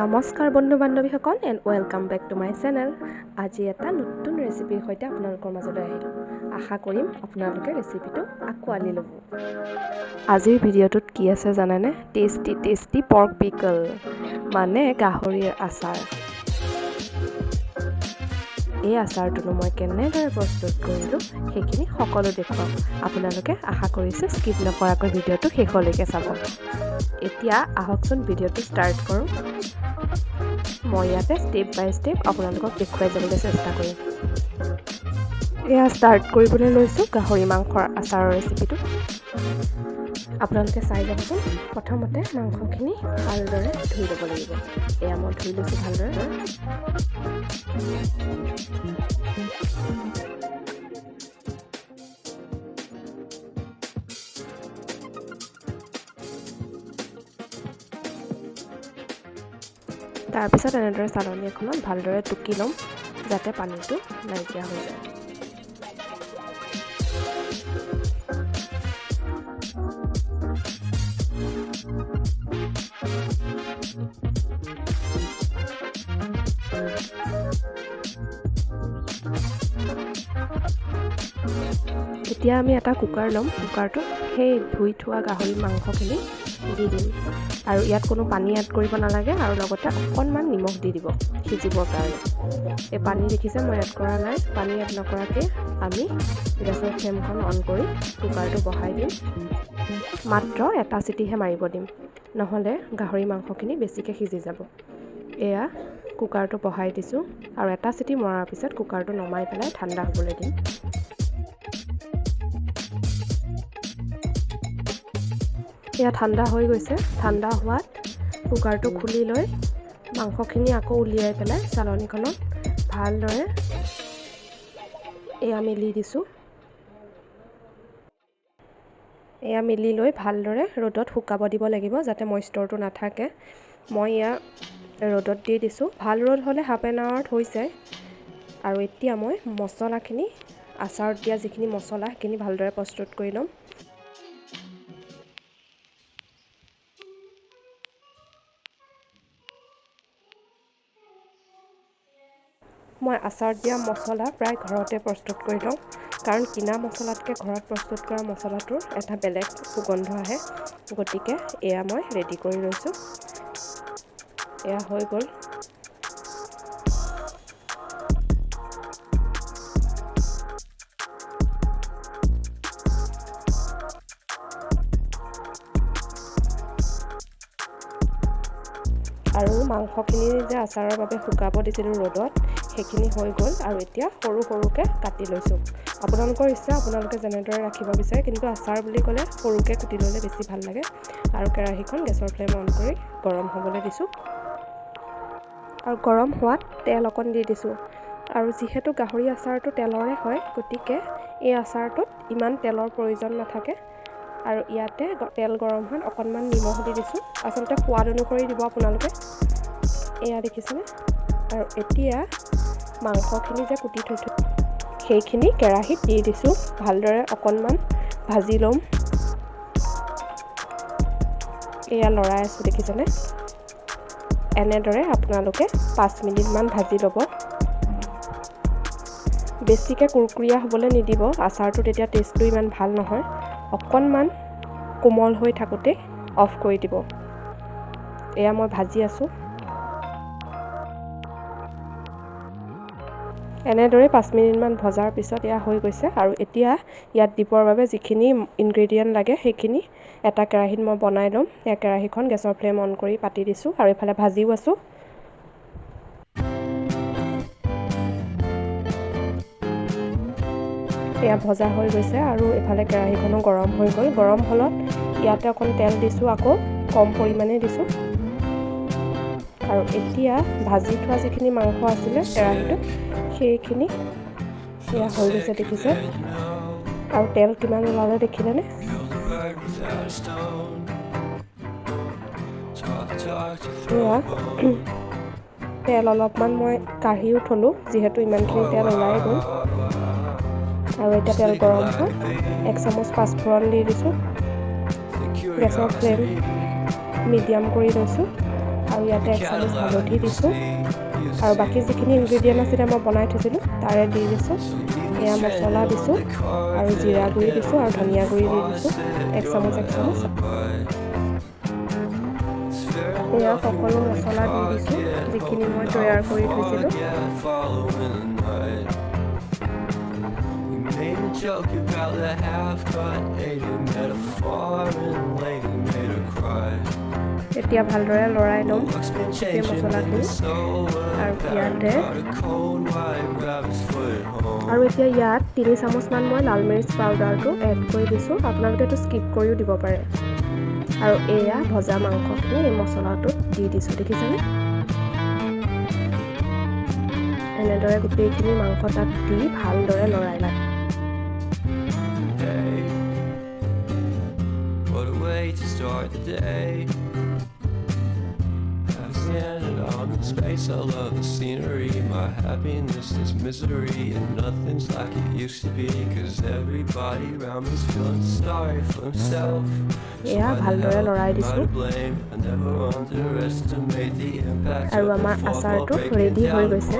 নমস্কাৰ বন্ধু বান্ধৱীসকল, and welcome back to my channel. আজি এটা নতুন ৰেচিপিৰ সৈতে আপোনালোকৰ মাজলৈ আহিলোঁ। আশা কৰিম আপোনালোকে ৰেচিপিটো আঁকোৱালি ল'ব। আজিৰ ভিডিঅ'টোত কি আছে জানেনে? টেষ্টি টেষ্টি পৰ্ক পিকল, মানে গাহৰিৰ আচাৰ। এই আচাৰটোনো মই কেনেদৰে প্ৰস্তুত কৰিলোঁ, সেইখিনি সকলো দেখুৱাম। আপোনালোকে আশা কৰিছোঁ স্কিপ নকৰাকৈ ভিডিঅ'টো শেষলৈকে চাব। এতিয়া আহকচোন, ভিডিঅ'টো ষ্টাৰ্ট কৰোঁ। মই ইয়াতে ষ্টেপ বাই ষ্টেপ আপোনালোকক দেখুৱাই যাবলৈ চেষ্টা কৰিম। এয়া ষ্টাৰ্ট কৰিবলৈ লৈছোঁ গাহৰি মাংসৰ আচাৰৰ ৰেচিপিটো। আপোনালোকে চাই যাবচোন। প্ৰথমতে মাংসখিনি ভালদৰে ধুই ল'ব লাগিব। এয়া মই ধুই লৈছোঁ ভালদৰে। তাৰপিছত এনেদৰে চালনী এখনত ভালদৰে টুকি ল'ম, যাতে পানীটো নাইকিয়া হৈ যায়। এতিয়া আমি এটা কুকাৰ ল'ম। কুকাৰটোত সেই ধুই থোৱা গাহৰি মাংসখিনি দি দিম আৰু ইয়াত কোনো পানী এড কৰিব নালাগে, আৰু লগতে অকণমান নিমখ দি দিব সিজিবৰ কাৰণে। এই পানী দেখিছে, মই এড কৰা নাই। পানী এড নকৰাকৈ আমি গেছৰ ফ্লেমখন অন কৰি কুকাৰটো বহাই দিম। মাত্ৰ এটা চিটিহে মাৰিব দিম, নহ'লে গাহৰি মাংসখিনি বেছিকৈ সিজি যাব। এয়া কুকাৰটো বহাই দিছোঁ আৰু এটা চিটি মৰাৰ পিছত কুকাৰটো নমাই পেলাই ঠাণ্ডা হ'বলৈ দিম। এয়া ঠাণ্ডা হৈ গৈছে। ঠাণ্ডা হোৱাত কুকাৰটো খুলি লৈ মাংসখিনি আকৌ উলিয়াই পেলাই চালনীখনত ভালদৰে এয়া মেলি দিছোঁ। এয়া মেলি লৈ ভালদৰে ৰ'দত শুকাব দিব লাগিব, যাতে মইষ্টৰটো নাথাকে। মই এয়া ৰ'দত দি দিছোঁ। ভাল ৰ'দ হ'লে হাফ এন আৱাৰত হৈ যায়। আৰু এতিয়া মই মছলাখিনি, আচাৰত দিয়া যিখিনি মছলা, সেইখিনি ভালদৰে প্ৰস্তুত কৰি ল'ম। মই আচাৰত দিয়া মছলা প্ৰায় ঘৰতে প্ৰস্তুত কৰি লওঁ, কাৰণ কিনা মছলাতকৈ ঘৰত প্ৰস্তুত কৰা মছলাটোৰ এটা বেলেগ সুগন্ধ আহে। গতিকে এয়া মই ৰেডি কৰি লৈছোঁ। এয়া হৈ গ'ল। আৰু মাংসখিনি যে আচাৰৰ বাবে শুকাব দিছিলোঁ ৰ'দত, সেইখিনি হৈ গ'ল। আৰু এতিয়া সৰু সৰুকৈ কাটি লৈছোঁ। আপোনালোকৰ ইচ্ছা, আপোনালোকে যেনেদৰে ৰাখিব বিচাৰে, কিন্তু আচাৰ বুলি ক'লে সৰুকৈ কুটি ল'লে বেছি ভাল লাগে। আৰু কেৰাহীখন গেছৰ ফ্লেম অন কৰি গৰম হ'বলৈ দিছোঁ। আৰু গৰম হোৱাত তেল অকণ দি দিছোঁ। আৰু যিহেতু গাহৰি আচাৰটো তেলৰে হয়, গতিকে এই আচাৰটোত ইমান তেলৰ প্ৰয়োজন নাথাকে। আৰু ইয়াতে তেল গৰম হোৱাত অকণমান নিমখ দি দিছোঁ। আচলতে সোৱাদ অনুসৰি দিব আপোনালোকে। এয়া দেখিছেনে? আৰু এতিয়া মাংসখিনি যে কুটি থৈছোঁ, সেইখিনি কেৰাহীত দি দিছোঁ। ভালদৰে অকণমান ভাজি ল'ম। এয়া লৰাই আছোঁ, দেখিছেনে? এনেদৰে আপোনালোকে 5 মিনিটমান ভাজি ল'ব। বেছিকৈ কুৰকুৰীয়া হ'বলৈ নিদিব, আচাৰটো তেতিয়া টেষ্টটো ইমান ভাল নহয়। অকণমান কোমল হৈ থাকোঁতে অফ কৰি দিব। এয়া মই ভাজি আছোঁ। এনেদৰে 5 মিনিটমান ভজাৰ পিছত এয়া হৈ গৈছে। আৰু এতিয়া ইয়াত দিবৰ বাবে যিখিনি ইনগ্ৰেডিয়েণ্ট লাগে, সেইখিনি এটা কেৰাহীত মই বনাই ল'ম। এয়া কেৰাহীখন গেছৰ ফ্লেম অন কৰি পাতি দিছোঁ আৰু এইফালে ভাজিও আছোঁ। এয়া ভজা হৈ গৈছে আৰু এইফালে কেৰাহীখনো গৰম হৈ গ'ল। গৰম হ'লত ইয়াতে অকণ তেল দিছোঁ, আকৌ কম পৰিমাণে দিছোঁ। আৰু এতিয়া ভাজি থোৱা যিখিনি মাংস আছিলে কেৰাহীটোত, সেইখিনি এয়া হৈ গৈছে, দেখিছে? আৰু তেল কিমান ওলালে দেখিলেনে? এয়া তেল অলপমান মই কাঢ়িও থ'লোঁ, যিহেতু ইমানখিনি তেল ওলাই গ'ল। আৰু এতিয়া তেল গৰম হ'ল, এক চামুচ পাঁচফোৰণ দি দিছোঁ। গেছৰ ফ্লেম মিডিয়াম কৰি লৈছোঁ। আৰু ইয়াতে এক চামুচ হালধি দিছোঁ। আৰু বাকী যিখিনি ইনগ্ৰেডিয়েণ্ট আছিলে মই বনাই থৈছিলোঁ তাৰে দি দিছোঁ। এয়া মছলা দিছোঁ আৰু জিৰা গুড়ি দিছোঁ আৰু ধনিয়া গুড়ি দি দিছোঁ এক চামুচ এক চামুচ। এয়া সকলো মছলা দি দিছোঁ যিখিনি মই তৈয়াৰ কৰি থৈছিলোঁ। এতিয়া ভালদৰে লৰাই ল'ম গোটেই মছলাখিনি। আৰু ইয়াতে আৰু এতিয়া ইয়াত 3 চামুচমান মই লাল মিৰ্চ পাউডাৰটো এড কৰি দিছোঁ। আপোনালোকে এইটো স্কিপ কৰিও দিব পাৰে। আৰু এয়া ভজা মাংসখিনি এই মছলাটোত দি দিছোঁ, দেখিছেনে? এনেদৰে গোটেইখিনি মাংস তাত দি ভালদৰে লৰাই ল'ম। Space, I love the scenery, my happiness is misery, and nothing's like it used to be, cause everybody around me's feeling sorry for himself. এয়া ভালদৰে লৰাই দিছোঁ। আৰু আমাৰ আচাৰটো ৰেডি হৈ গৈছে।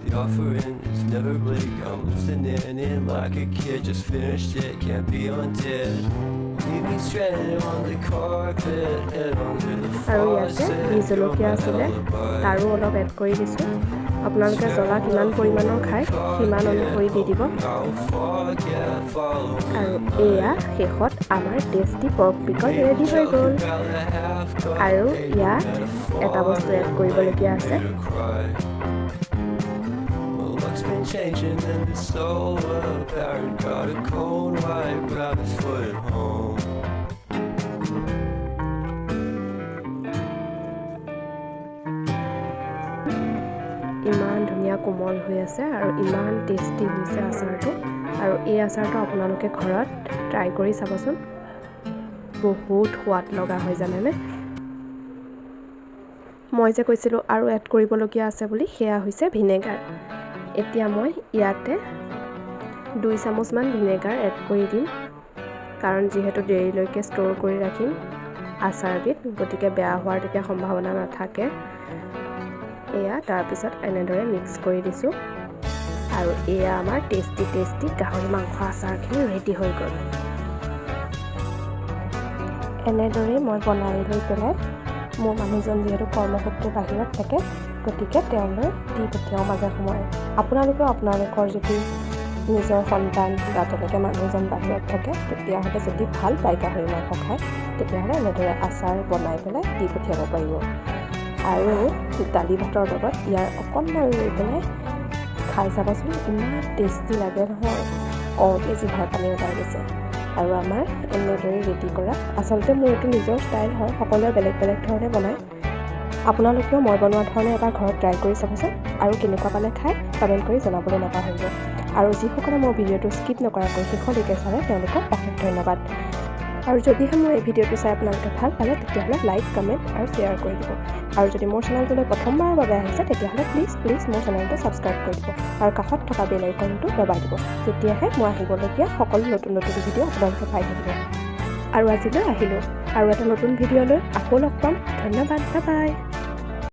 The offering is never bleak. I'm listening in like a kid, just finished it, can't be undid. Leave me stranded on the carpet, head under the আৰু ইয়াতে faucet. বিহ জলকীয়া আছিলে তাৰো অলপ এড কৰি দিছোঁ। আপোনালোকে জ্বলা কিমান পৰিমাণৰ খায় সিমান অনুসৰি দি দিব। আৰু এয়া শেষত আমাৰ টেষ্টি পৰ্ক পিকল ৰেডি হৈ গ'ল। আৰু ইয়াত এটা বস্তু এড কৰিবলগীয়া আছে। Been changing and it's so apparent. Got a cold white rabbit's foot at home. ইমান ধুনীয়া কোমল হৈ আছে আৰু ইমান টেষ্টি হৈছে আচাৰটো। আৰু এই আচাৰটো আপোনালোকে ঘৰত ট্ৰাই কৰি চাবচোন, বহুত সোৱাদ লগা হয় জানেনে। মই যে কৈছিলোঁ আৰু এড কৰিবলগীয়া আছে বুলি, সেয়া হৈছে ভিনেগাৰ। এতিয়া মই ইয়াতে 2 চামুচমান ভিনেগাৰ এড কৰি দিম, কাৰণ যিহেতু দেৰিলৈকে ষ্ট'ৰ কৰি ৰাখিম আচাৰবিধ, গতিকে বেয়া হোৱাৰ তেতিয়া সম্ভাৱনা নাথাকে। এয়া তাৰপিছত এনেদৰে মিক্স কৰি দিছোঁ। আৰু এয়া আমাৰ টেষ্টি টেষ্টি গাহৰি মাংস আচাৰখিনি ৰেডি হৈ গ'ল। এনেদৰেই মই বনাই লৈ পেলাই মোৰ মানুহজন যিহেতু কৰ্মসূত্ৰে বাহিৰত থাকে, গতিকে তেওঁলৈ দি পঠিয়াওঁ মাজে সময়ে। আপোনালোকেও আপোনালোকৰ যদি নিজৰ সন্তান বা তেনেকৈ মানুহজন বাহিৰত থাকে, তেতিয়াহ'লে যদি ভাল পায় গাহৰি মাংস খায়, তেতিয়াহ'লে এনেদৰে আচাৰ বনাই পেলাই দি পঠিয়াব পাৰিব। আৰু দালি ভাতৰ লগত ইয়াৰ অকণমান লৈ পেলাই খাই চাবচোন, ইমান টেষ্টি লাগে নহয়, কওঁতে জিভাৰ পানী ওলাই গৈছে। আৰু আমাৰ এনেদৰে ৰেডি কৰা, আচলতে মোৰ এইটো নিজৰ ষ্টাইল হয়, সকলোৱে বেলেগ বেলেগ ধৰণে বনায়। আপোনালোকেও মই বনোৱা ধৰণে এবাৰ ঘৰত ট্ৰাই কৰি চাবচোন আৰু কেনেকুৱা পালে খাই কমেণ্ট কৰি জনাবলৈ নাপাহৰিব। আৰু যিসকলে মোৰ ভিডিঅ'টো স্কিপ নকৰাকৈ শেষলৈকে চালে তেওঁলোকক অশেষ ধন্যবাদ। আৰু যদিহে মোৰ এই ভিডিঅ'টো চাই আপোনালোকে ভাল পালে, তেতিয়াহ'লে লাইক, কমেণ্ট আৰু শ্বেয়াৰ কৰি দিব। আৰু যদি মোৰ চেনেলটোলৈ প্ৰথমবাৰৰ বাবে আহিছে, তেতিয়াহ'লে প্লিজ প্লিজ মোৰ চেনেলটো ছাবস্ক্ৰাইব কৰি দিব আৰু কাষত থকা বেল আইকনটো দবাই দিব। তেতিয়াহে মই আহিবলগীয়া সকলো নতুন নতুন ভিডিঅ' আপোনালোকে পাই থাকিব। আৰু আজিলৈ আহিলোঁ, আৰু এটা নতুন ভিডিঅ'লৈ আকৌ লগ পাম। ধন্যবাদ, বাই বাই।